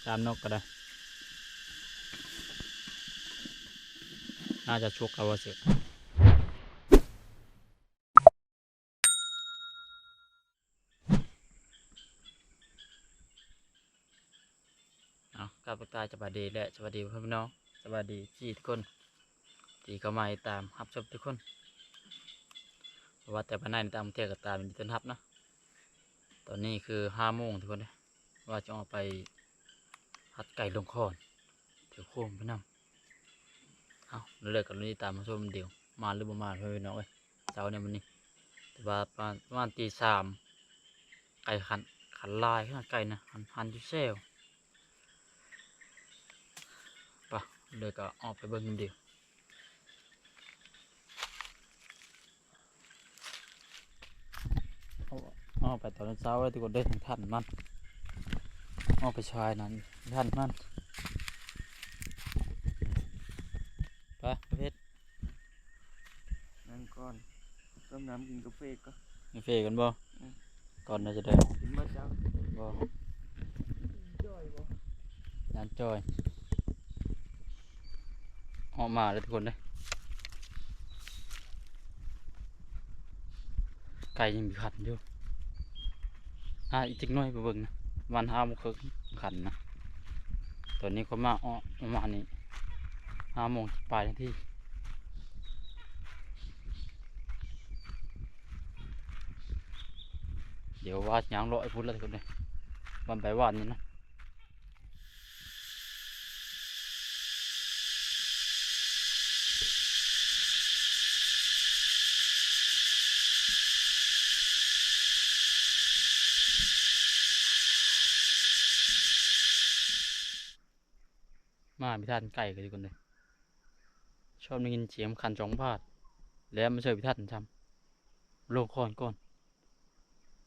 ຕາມນົກກໍໄດ້ ໜ້າຈະສຸກແລ້ວວ່າຊິ. ເອົາ ກາບທັກທາຍສະບາຍດີ ແລະ ສະຫວັດດີພໍ່ແມ່ພີ່ນ້ອງ ສະຫວັດດີເອັຟຊີທຸກຄົນ ທີ່ເຂົ້າມາຕິດຕາມຮັບຊົມທຸກຄົນ ບໍ່ວ່າແຕ່ພາຍໃນ ແລະ ຕ່າງປະເທດກໍຕາມ ຍິນດີຕ້ອນຮັບເນາະ. ຕອນນີ້ຄືຫ້າໂມງທຸກຄົນເດ້ ວ່າຈະອອກໄປຮັດໄກ່ລົງຄອນ ຖືໂຄມໄປນຳ. ເອົາ ເລີກກັນລຸ້ນຕິດຕາມມາຊົມເດີ ມາຫຼືບໍ່ມາ ພໍ່ແມ່ພີ່ນ້ອງເອີຍ ເຊົ້ານີ້ມື້ນີ້ ແຕ່ວ່າປະມານຕີສາມ ໄກ່ຂັນ ຂັນຫຼາຍຂະໜາດໄກ່ນະ ຫັນ ຫັນຢູ່ແຊວ. ໄປ ເລີກກໍອອກໄປເບິ່ງນຳເດີ. ອອກ ອອກໄປຕອນເຊົ້າເດ້ທຸກຄົນເດ້ ທັນມັນ ອອກໄປຊາຍນັ້ນ ທັນມັນ. ໄປປະເພດ ນັ່ງກ່ອນ ຕົ້ມນ້ຳກິນກາເຟກ່ອນ ກາເຟກ່ອນບໍ່? ອືມ ກ່ອນໜ້າຈະໄດ້ ກິນບໍ່ເຈົ້າ? ບໍ່ ຈ່ອຍບໍ່? ຢ້ານຈ່ອຍ. ອອກມາແລ້ວທຸກຄົນເດ້ ໄກ່ຍັງມີຂັນຢູ່ ຫາອີກຈັກໜ້ອຍໄປເບິ່ງນະ ປະມານຫ້າໂມງເຄິ່ງຂັນນະ. ຕອນນີ້ຂ້ອຍມາ ອອກປະມານນີ້ຫ້າໂມງປາຍນາທີ. ດຽວວ່າຍ່າງເລາະໄປພຸ້ນລະທຸກຄົນເດີ ບ່ອນໄປຫວ່ານນີ້ນະ. ມາບໍ່ທັນໄກເລີຍທຸກຄົນເດີ ຊອບໄດ້ຍິນສຽງຂັນສອງບາດ ແລ້ວມາເຊີບໍ່ທັນຊ້ຳ ລົງຄອນກ່ອນ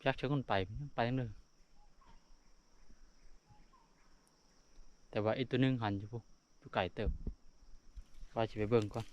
ຈັກເຊີງມັນໄປ ໄປທາງເດີ ແຕ່ວ່າອີກໂຕໜຶ່ງຫັນຢູ່ພຸ້ນ ຢູ່ໄກເຕີບ ວ່າຊິໄປເບິ່ງກ່ອນ.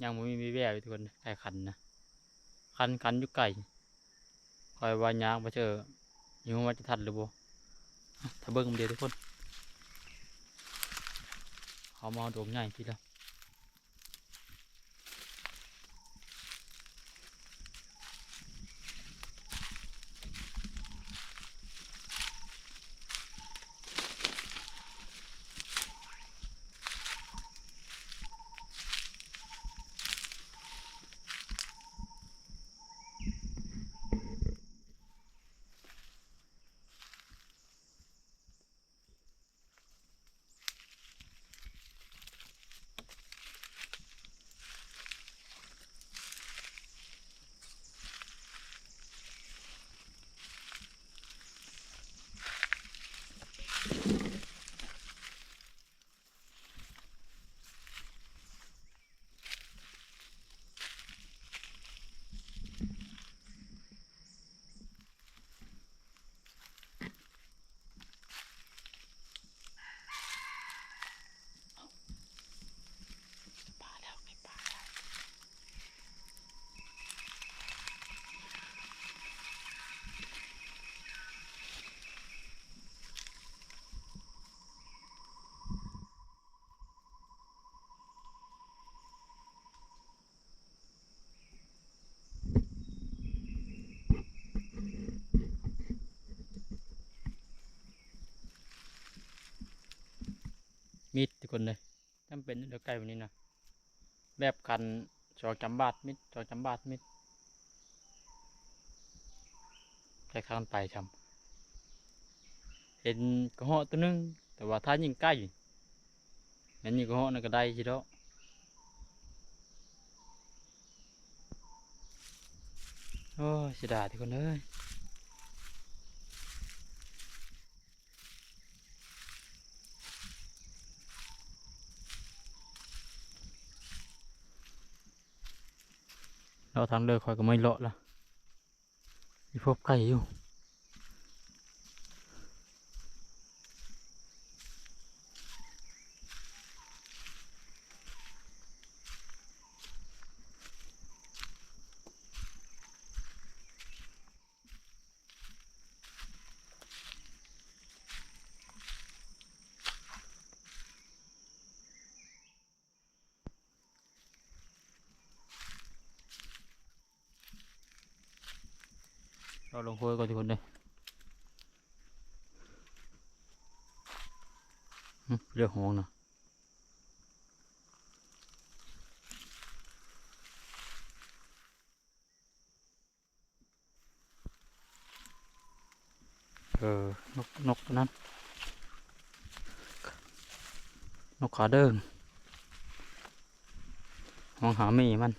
ຍັງບໍ່ມີວີ່ແວວຢູ່ທຸກຄົນ ໄກ່ຂັນນະ ຂັນ ຂັນຢູ່ໄກ ຂ້ອຍວ່າຍ່າງໄປເທື່ອ ຍັງວ່າຈະທັນຫຼືບໍ່ ຖ້າເບິ່ງນຳເດີທຸກຄົນ ເຮົາມາຮອດດົງໃຫຍ່ພີ້ແລ້ວ. ເ ຄົນເດີ. ຈຳເປັນເດີ ໄກ່ແບບນີ້ນະ ແບບຄັນສອງສາມບາດມິດ ສອງສາມບາດມິດ ແຕ່ຄັນໄປຊ່ຳ ເຫັນກະເຫາະໂຕໜຶ່ງ ແຕ່ວ່າຖ້າຍິງໄກ່ ແມ່ນຍິງກະເຫາະນັ້ນກະໄດ້ຊິດອກ. ໂອ້ຍ ເສຍດາຍທຸກຄົນເອີຍ. ເລາະທາງເດີຂ້ອຍກໍເມື່ອຍເລາະລະ ຊິພົບໄກ່ຢູ່. ເລາະລົງໂຄຍກ່ອນທຸກຄົນເດີ. ຫຶ ເລື່ອງຫ້ອງນະ. ເອີ ນົກ ນົກຕົວນັ້ນ ນົກຂາເດີງ ມອງຫາແມ່ມັນ.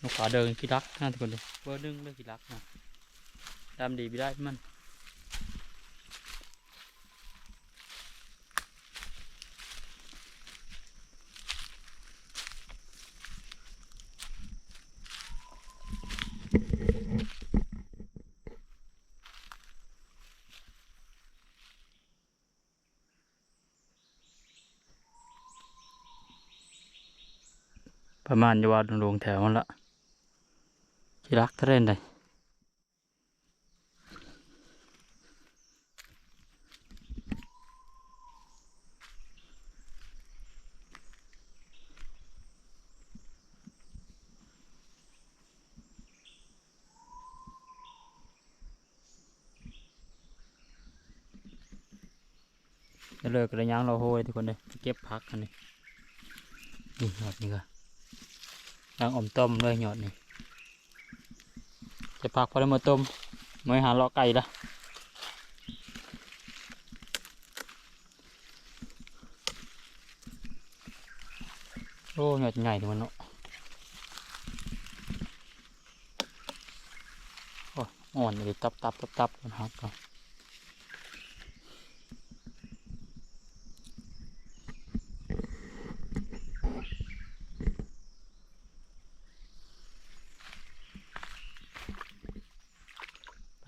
ນົກຂາເດີງຂີ້ລັກນະທຸກຄົນເດີ ເບີໜຶ່ງເລີຍຂີ້ລັກນະ ດຳດີບໍ່ໄດ້ມັນ. ປະມານຢູ່ວ່າດົງໆແຖວຫັ້ນລະ ຊິລັກເທົ່າໃດ. ເລີກະໄດ້ຍ່າງເລາະໂຮຍທຸກຄົນເດີ ໄປເກັບຜັກຫັ້ນນີ້ ນີ້ຍອດນີ້ກະ ກຳລັງອອມຕ້ອມເລີຍຍອດນີ້. ເກັບຜັກພໍໄດ້ມື້ຕົ້ມ ມື້ຫາເລາະໄກ່ລະ. ໂອ້ ຍອດໃຫຍ່ເດມັນເນາະ. ໂອ້ ອ່ອນອີ່ຫຼີ ຕັບໆໆໆ ມັນຫັກເນາະ.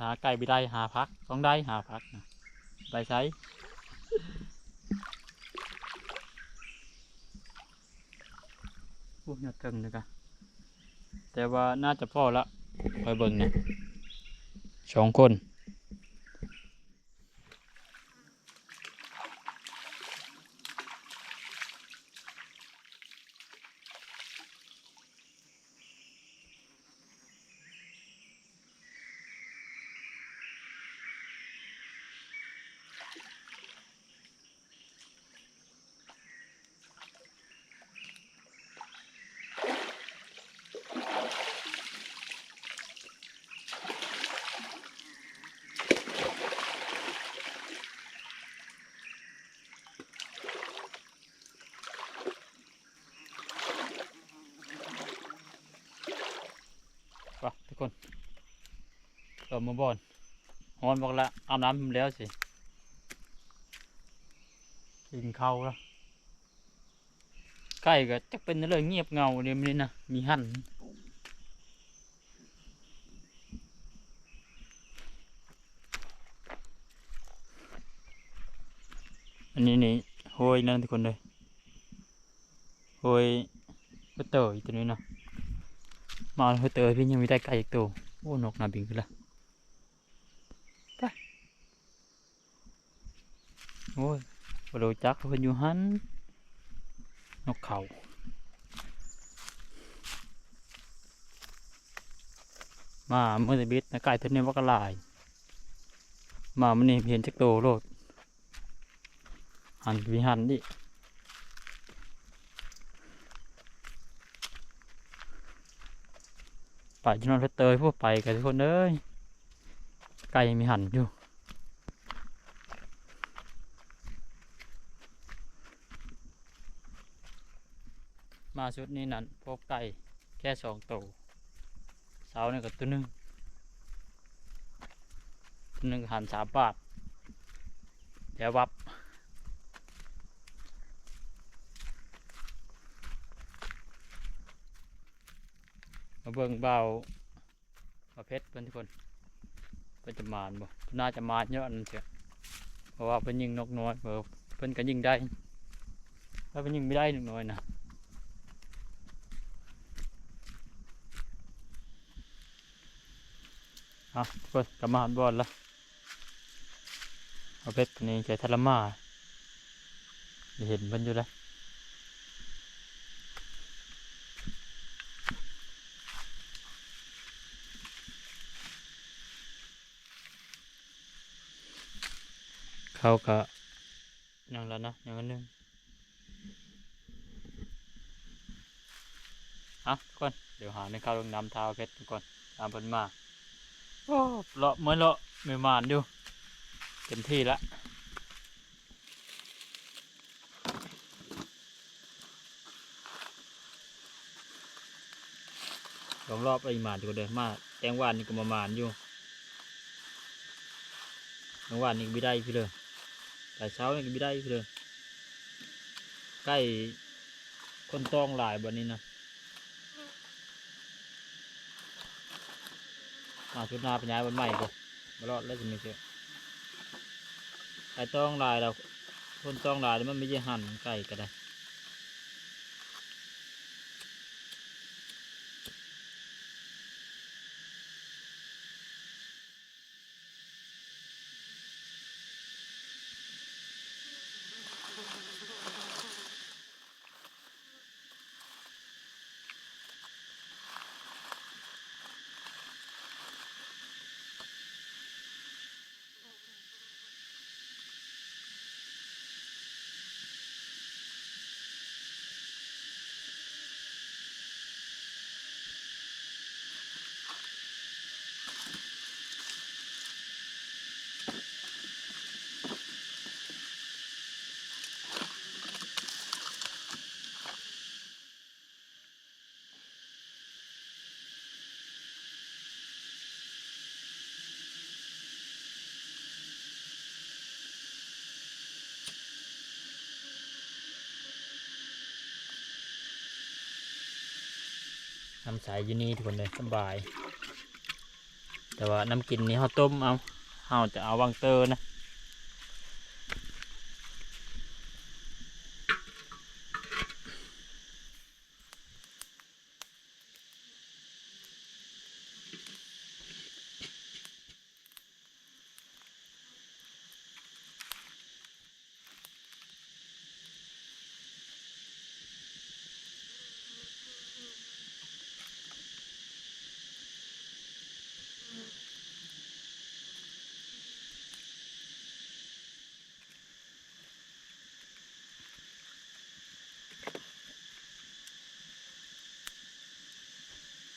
ຫາໄກ່ບໍ່ໄດ້ ຫາຜັກຕ້ອງໄດ້ ຫາຜັກນະ ໄປໃສ? ໂອ້ ຍອດເທິງເດ້ກະ ແຕ່ວ່າໜ້າຈະພໍລະ ຂ້ອຍເບິ່ງນະ ສອງຄົນ. ໄປທຸກຄົນ ເຂົ້າມາບ່ອນ ຮ້ອນບັກລະ ອາບນ້ຳແລ້ວຊິ ກິນເຂົ້າລະ. ໄກ່ກໍຈັກເປັນແນວໃດ ງຽບເຫງົາເດມື້ນີ້ນະ ມີຫັນ. ອັນນີ້ນີ້ ໂຮຍນັ້ນທຸກຄົນເອີຍ ໂຮຍເຮີເຕີອີກໂຕນີ້ນະ ມາເຮີເຕີພີ່ ຍັງມີໄດ້ໄກ່ອີກໂຕ. ໂອ້ ນົກນະບິນຂຶ້ນລະ ໄປ. ໂອ້ຍ ບໍ່ຮູ້ຈັກເພິ່ນຢູ່ຫັ້ນ ນົກເຂົາ ມາມື້ແຕ່ບິດນະ ໄກ່ຕົວນີ້ບັກຫຼາຍ ມາມື້ນີ້ເຫັນຈັກໂຕໂລດ ຫັ້ນມີຫັ້ນອີກ ໄປຢູ່ນຳເທີດເຕີຍ ຜູ້ໄປກັນທຸກຄົນເອີຍ ໄກ່ຍັງມີຫັ້ນຢູ່. ມາຊຸດນີ້ນັ້ນ ພົບໄກ່ແຄ່ສອງໂຕ ເຊົ້ານີ້ກໍໂຕໜຶ່ງ ໂຕໜຶ່ງກໍຫັນສາມບາດ ແລ້ວວັບ. ມາເບິ່ງບ່າວ ບ່າວເພັດເພິ່ນທຸກຄົນ ເພິ່ນຈະໝານບໍ່? ໜ້າຈະໝານຢູ່ອັນນັ້ນເທື່ອ ເພາະວ່າເພິ່ນຍິງນົກນ້ອຍ ເພິ່ນກໍຍິງໄດ້ ແລ້ວເພິ່ນຍິງບໍ່ໄດ້ນົກນ້ອຍນະ. ເອົາ ທຸກຄົນ ກັບມາຮອດບ່ອນລະ ບ່າວເພັດນີ້ໃສ່ທາລະມາ ໄດ້ເຫັນເພິ່ນຢູ່ເດ້. ເຂົາກະຍັງລະນະ ຍັງອັນໜຶ່ງ. ເອົາ ທຸກຄົນ ດຽວຫາໜຶ່ງເຂົ້າໜຶ່ງນ້ຳ ຖ້າເພັດກ່ອນ ຕາມເພິ່ນມາ. ໂອ້ ເລາະເມື່ອຍເລາະ ມີໝານຢູ່ ເຕັມທີ່ລະ. ສອງລອບໄອ້ໝານຢູ່ເດີ ມາແຕ່ງວານນີ້ກໍມາໝານຢູ່ ແຕ່ງວານນີ້ກໍບໍ່ໄດ້ພີ່ເດີ ແຕ່ເຊົ້ານີ້ກໍບໍ່ໄດ້ພີ່ເດີ. ໄກ່ຄົນຕ້ອງຫຼາຍບັດນີ້ນະ. ມາຊຸດໜ້າໄປຍ້າຍບ່ອນໃໝ່ກ່ອນ ບໍ່ລອດແລ້ວຊິມີເທື່ອ. ໄກ່ຕ້ອງຫຼາຍແລ້ວ ຄົນຕ້ອງຫຼາຍແລ້ວ ມັນມີແຕ່ຫັນໄກ່ກໍໄດ້. ນ້ຳໃສຢູ່ນີ້ທຸກຄົນເອີຍ ສະບາຍ. ແຕ່ວ່ານ້ຳກິນນີ້ເຮົາຕົ້ມເອົາ ເຮົາຈະເອົາຫວ່າງເຕີນະ.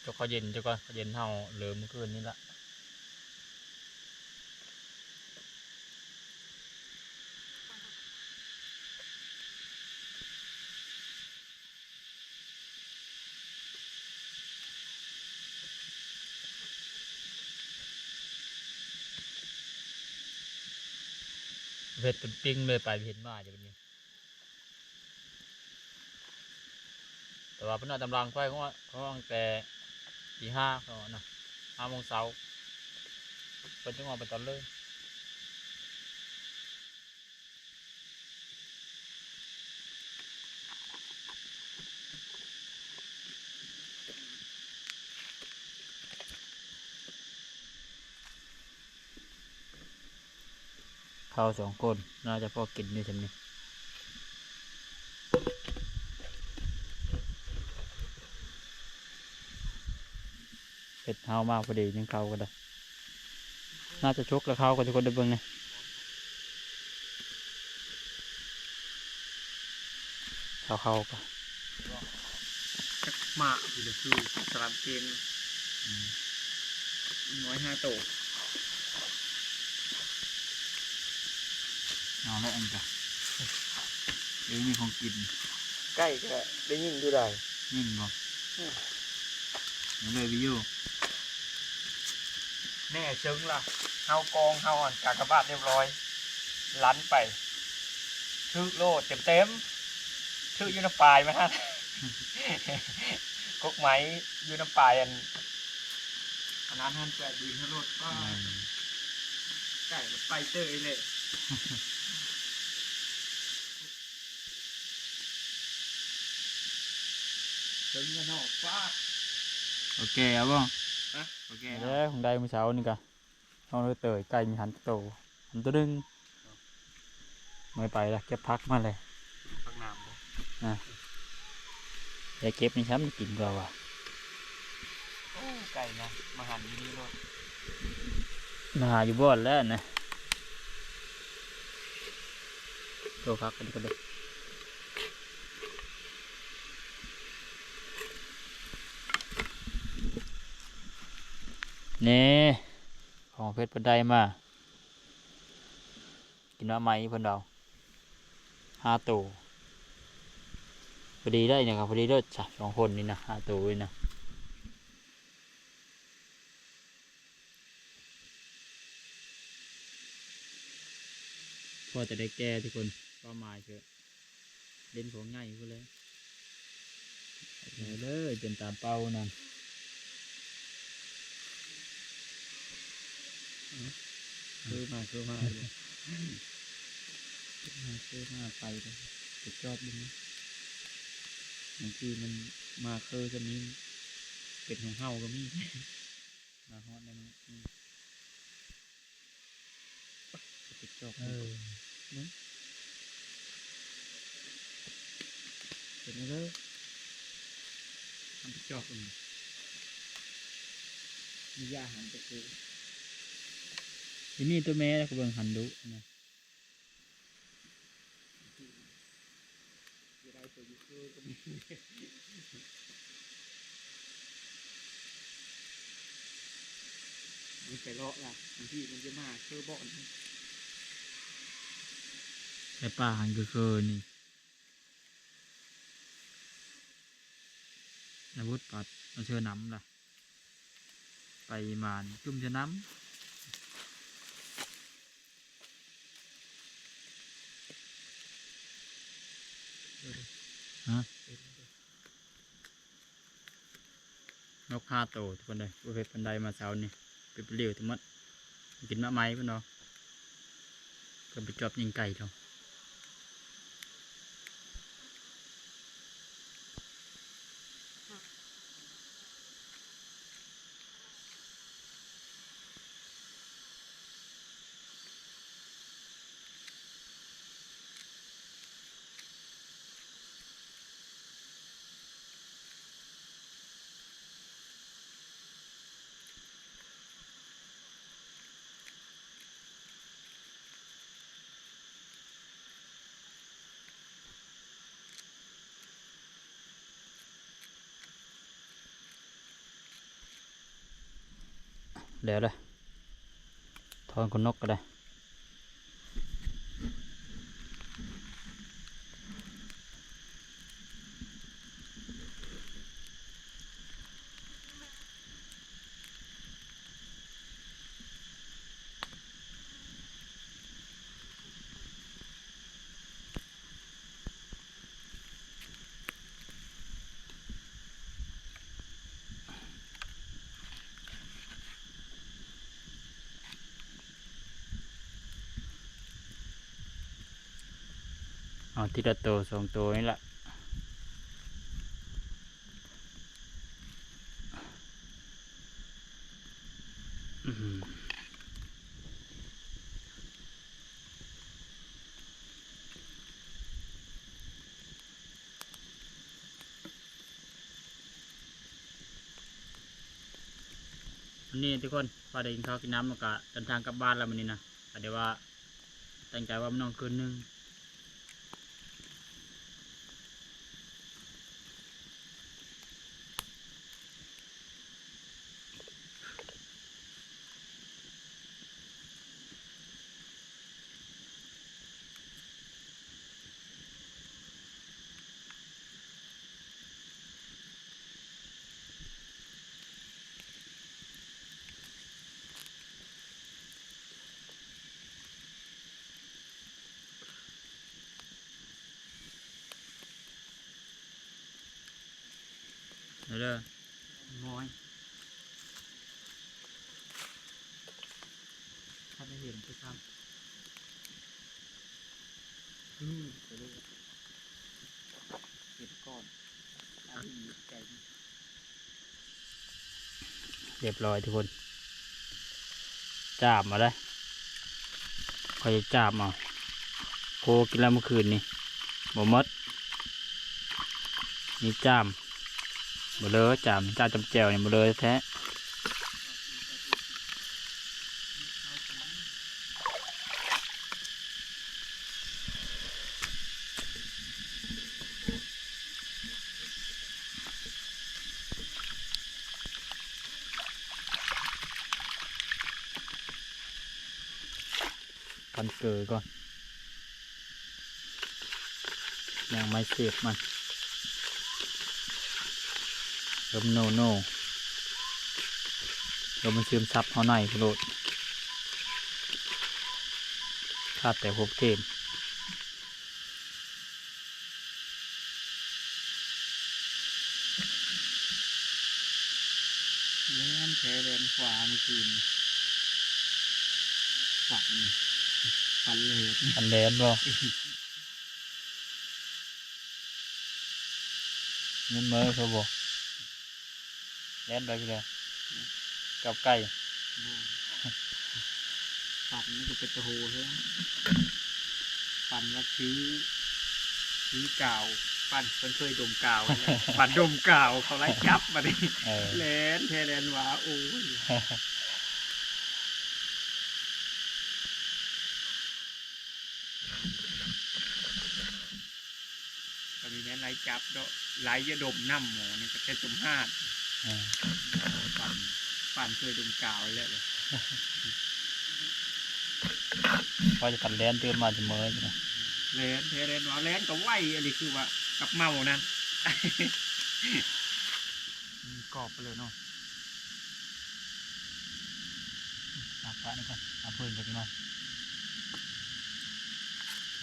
ຈົກເຂົ້າເຢັນ ຈົກເຂົ້າເຢັນ ເຮົາເລີ່ມມື້ຄືນນີ້ລະ. ເຮັດເປັນປິງເລີຍ ໄປເຫັນມາຢູ່ບັດນີ້. ແຕ່ວ່າເພິ່ນເອົາກຳລັງໄປ ເຂົາ ເຂົາອອກແຕ່ຕີຫ້າ ເຂົານະ ຫ້າໂມງເຊົ້າ ເພິ່ນຈຶ່ງອອກໄປຕອນເລີຍ. ເຮົາສອງຄົນໜ້າຈະພໍກິນຢູ່ຊ່ຳນີ້. ເຫັດເຮົາມາພໍດີ ໜຶ່ງເຂົ້າກໍໄດ້ ໜ້າຈະສຸກແລ້ວເຂົ້າກໍ ທຸກຄົນໄດ້ເບິ່ງນີ້ ເຂົ້າ ເຂົ້າກໍ ຈັກໝາກຢູ່ເດີ ຄືສະລາມເກງ ອືມ ໜ້ອຍຫ້າໂຕ ເອົາແລ້ວອັນກະ ເອີ ມີຂອງກິນ ໄກ່ກະໄດ້ຍິງຢູ່ໃດ ຍິງບໍ່? ອືມ ເອົາເລີຍວິວ ແນ່ເຊິ່ງລະ ເຮົາກອງເຮົາອັນກາກະບາດຮຽບຮ້ອຍ ລັນໄປ ຖືກໂລດເຕັມໆ ຖືກຢູ່ນຳປາຍມັນຫັ້ນ ກົກໄມ້ຢູ່ນຳປາຍອັນ ອັນນັ້ນຫັ້ນ ແປດດິນຫັ້ນໂລດ ອືມ ໄກ່ມັນໄປເຕີຍເລີຍ ເຖິງແລ້ວເນາະ ຟາດ ໂອເຄ ເອົາບໍ່? ຮະ? ໂອເຄ ນີ້ແຫຼະ ຂອງໄດ້ມື້ເຊົ້ານີ້ກະ ເອົາເຕີຍ ໄກ່ມີຫັນໂຕ ຫັນໂຕໜຶ່ງ ເອົາ ເມື່ອຍໄປລະ ເກັບຜັກມາແລ້ວ ຜັກໜາມບໍ່? ອາ ໄດ້ເກັບນີ້ຊ້ຳກິນກວ່າວ່າ ໂອ້ ໄກ່ນະ ມາຫັນຢູ່ນີ້ໂລດ ມາຫາຢູ່ບ່ອນແລ້ວນະ ໂຕຜັກກັນກໍໄດ້ ແນ່ ຂອງເພັດເພິ່ນໄດ້ມາ ກິນມາໃໝ່ເພິ່ນເວົ້າ ຫ້າໂຕ ພໍດີໄດ້ນີ້ ພໍດີເລີດຊະ ສອງຄົນນີ້ນະ ຫ້າໂຕນີ້ນະ ພໍຈະໄດ້ແກ່ທຸກຄົນ ເປົ້າໝາຍຄື ເຫຼັ້ນຂອງໃຫຍ່ພຸ້ນເລີຍ ເອີ ຈົນຕາມເປົ້ານັ້ນ ຄືມາ ຄືມາ ຄືມາ ຄືມາ ໄປເລີຍ ໄປຈອບເບິ່ງ ບາງທີມັນມາຄືຈະມີ ເປັນຫູເຫົ່າກໍມີ ມາຮອດແລ້ວເນາະ ອືມ ໄປຈອບເບິ່ງ ເອີ ເບິ່ງ ເປັນຈັ່ງໃດ ມັນໄປຈອບເບິ່ງ ມີຢາຫັນໄປຄື ອີນີ້ຕົວແມ່ລະກະເບິ່ງຫັນດຸນະ. ມັນໄປເລາະລະ ບາງທີມັນຈະມາເຄີບ່ອນ ໃນປ່າຫັ້ນຄືເຄີນີ້ ອາວຸດປັດມາເຊື່ອນຳລະ ໄປໝານຈຸ່ມເຊື່ອນຳ. ຮະ? ນົກຫ້າໂຕທຸກຄົນເດີ ບໍ່ເຮັດປານໃດມາເຊົ້ານີ້ ເປັນປະຫຼິວທັງໝົດ ກິນໝາກໄມ້ພຸ້ນເນາະ ເພິ່ນໄປຈອບຍິງໄກ່ເນາະ. ແລ້ວເດີ ຖອນຂົນນົກກໍໄດ້. ເອົາທີລະໂຕສອງໂຕນີ້ລະ. ອືມ. ມື້ນີ້ທຸກຄົນ ພໍໄດ້ກິນເຂົ້າກິນນ້ຳ ແລ້ວກະເດີນທາງກັບບ້ານແລ້ວມື້ນີ້ນະ ກະໄດ້ວ່າຕັ້ງໃຈວ່າມານອນຄືນໜຶ່ງ. ເດີ ໂອ້ຍ ຄັນໄດ້ເຫັນຄືກັນ ອືມ ໄປເລີຍ ເກັບກ່ອນ ອັນນີ້ໃຈ ຮຽບຮ້ອຍທຸກຄົນ ຈາມເອົາໄດ໋ ຂ້ອຍຈະຈາມເອົາ ໂຄກິນແລ້ວມື້ຄືນນີ້ ບໍ່ໝົດ ນີ້ຈາມ ບໍ່ເລີ ຈາມ ຈາມຈຳແຈ່ວນີ້ບໍ່ເລີແທ້. ປັ່ນເກີກ່ອນ ຍ່າງໄມ້ເສບມັນ ເລີ່ມໂນໂນ ເລີ່ມມັນຊຶມຊັບເຮົາໃນພຸ້ນໂລດ ຂາດແຕ່ຫົວເທນ. ແລ່ນແທ້ແລ່ນຂວາມື້ຄືນ ຝັນ ຝັນແລ່ນ ຝັນແລ່ນບໍ່? ເງິນເມີເຂົາບໍ່? ແລ່ນໄປພຸ້ນແຫຼະ ກັບໄກ່ ບໍ່ ຝັນມັນກໍເປັນຕາໂຫແທ້ ຝັນວ່າຖື ຖືກາວ ຝັນເພິ່ນເຄີຍດົມກາວຫັ້ນແຫຼະ ຝັນດົມກາວ ເຂົາໄລ່ຈັບບາດນີ້ ເອີ ແລ່ນແທ້ແລ່ນວ່າ ໂອ້ຍ. ກໍມີແມ່ນໄລ່ຈັບເນາະ ໄລ່ຢ່າດົມນຳໝໍນີ້ກໍແຕ່ຕົມຫາດ ເອີ ປັ່ນ ປັ່ນຊ່ວຍດົມກາວແລ້ວ ພໍຈະປັ່ນແລ່ນຕື່ມມາຈະເມີຢູ່ນະ ແລ່ນແທ້ແລ່ນວ່າ ແລ່ນກໍໄວອີ່ຫຼີ ຄືວ່າກັບເມົານັ້ນ ອືມ ກອບໄປເລີຍເນາະ. ອາ ປະນີ້ກ່ອນ ເອົາເພິ່ນໄປຈັກໜ່ອຍ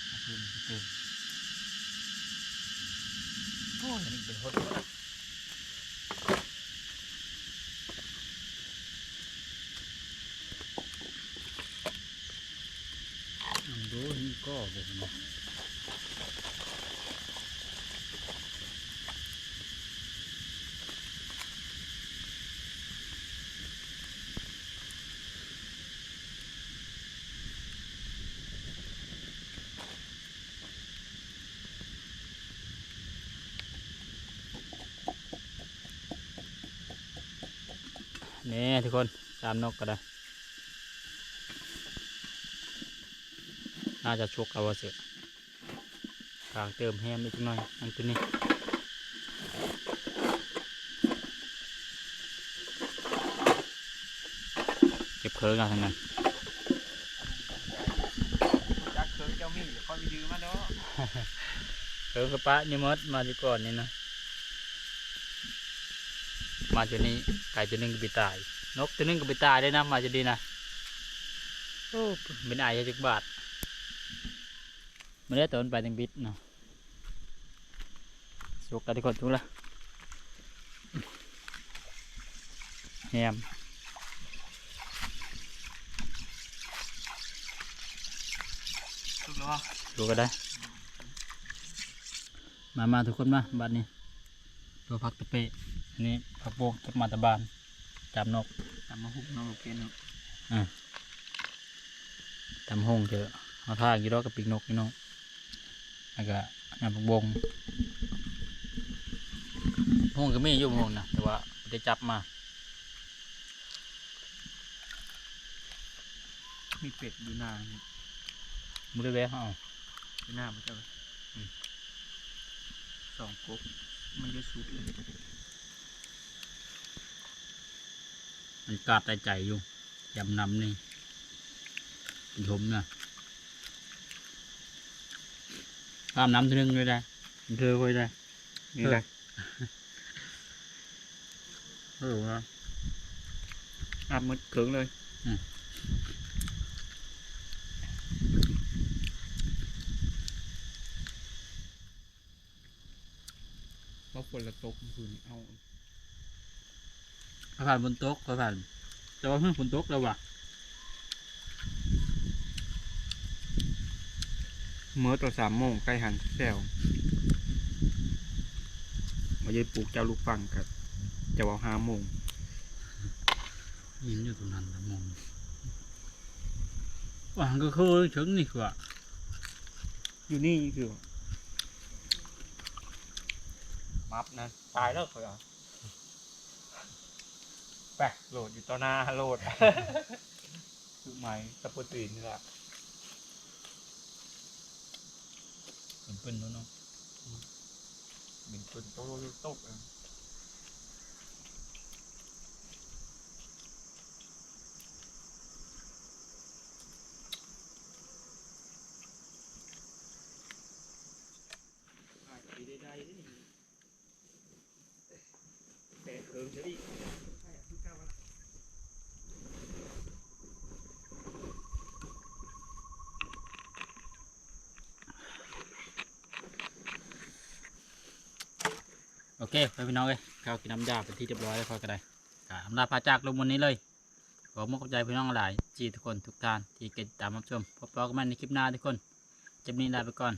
ເອົາເພິ່ນໄປຕື່ມ ໂອ້ຍ ອັນນີ້ເປັນຄົນ ເບິ່ງດູ ມີກໍບໍ່ເນາະ ນີ້ທຸກຄົນ ຈາມນົກກໍໄດ້ ໜ້າຈະສຸກແລ້ວວ່າເສືອ ກາງເຕີມແຮມອີກຈັກໜ່ອຍ ອັນຕົວນີ້ ເກັບເຄີງເອົາທັງນັ້ນ ຮູ້ຈັກເຄີງເຈົ້າມີ ຂ້ອຍມີດືມາເນາະ ເຄີງກະປະນີ້ໝົດ ມາແຕ່ກ່ອນນີ້ນະ. ມາຈຸດນີ້ ໄກ່ຕົວໜຶ່ງກໍໄປຕາຍ ນົກຕົວໜຶ່ງກໍໄປຕາຍໄດ້ນະ ມາຈຸດນີ້ນະ ໂອ້ ເປັນອາຍຈັກບາດ ມາແລ້ວຕອນໄປຈັ່ງບິດເນາະ ສຸກແລ້ວທຸກຄົນ ສຸກແລ້ວ ແຮມ ສຸກແລ້ວ ສຸກກໍໄດ້ ມາ ມາທຸກຄົນມາ ບາດນີ້ ຕົວຜັກຕະເປະ ອັນນີ້ຜັກບົ້ງເກັບມາແຕ່ບ້ານ ຈາມນົກ ຕຳບັກຫຸ່ງເນາະ ໂອເຄເນາະ ອາ ຕຳບັກຫຸ່ງເດີ ເຮົາທາຢູ່ດອກກັບປີກນົກພີ່ນ້ອງ ແລ້ວກະຍຳຜັກບົ້ງ ບັກຫຸ່ງກໍມີຢູ່ ບັກຫຸ່ງນະ ແຕ່ວ່າບໍ່ໄດ້ຈັບມາ. ມີເປັດຢູ່ນານີ້ ບໍ່ໄດ້ແວະເຮົາ ຢູ່ນາບໍ່ເຈົ້າ ອືມ ສອງກົກ ມັນຈະສຸກ ມັນກາດໄດ້ໃຈຢູ່ ຢາມນ້ຳນີ້ ກິນຊົມນະ ອາບນ້ຳເທື່ອໜຶ່ງເລີຍໄດ໋ ເທື່ອຄ່ອຍໄດ້ ນີ້ໄດ໋ ເອີ ເອີນະ ອາບໝົດເຄິ່ງເລີຍ ອືມ ວ່າຝົນລະຕົກມື້ຄືນນີ້ ເອົາ ຂ້ອຍຝັນຝົນຕົກ ຂ້ອຍຝັນ ແຕ່ວ່າ ເຮີ້ຍ ຝົນຕົກແລ້ວຫວາ ເມື່ອຕອນສາມໂມງ ໄກ່ຫັນແຊວ ວ່າຈະໄດ້ປູກເຈົ້າລູກປັງ ກະຈະເວົ້າຫ້າໂມງ ຍິນຢູ່ຕົງນັ້ນລະໂມງ ວ່າຫັ້ນກະຄືເຖິງນີ້ຄືວ່າ ຢູ່ນີ້ຄືວ່າ ມັບນະ ຕາຍແລ້ວຂ້ອຍວ່າ ແປະໂຫຼດຢູ່ຕໍ່ໜ້າໂລດ ຄືໄມ້ຕະໂປຕີນນີ້ລະ ເປັນປືນໂຕເນາະ ເປັນປືນໂຕໂຕໂຕ ຂາຍໄດ້ ໄດ້ ໄດ້ນີ້ ແປດເຄິ່ງຊະນີ້ ໂອເຄ ພໍ່ແມ່ພີ່ນ້ອງເອີຍ ເຂົ້າກິນນ້ຳຢາເປັນທີ່ຮຽບຮ້ອຍແລ້ວ ຂ້ອຍກະໄດ້ ກະອຳລາພາຈາກລົງມື້ນີ້ເລີຍ ຂໍຂອບໃຈພີ່ນ້ອງຫຼາຍ ເອັຟຊີ ທຸກຄົນທຸກທ່ານທີ່ຕິດຕາມຮັບຊົມ ພົບພໍ້ກັນໃໝ່ໃນຄລິບໜ້າທຸກຄົນ ຄລິບນີ້ລາໄປກ່ອນ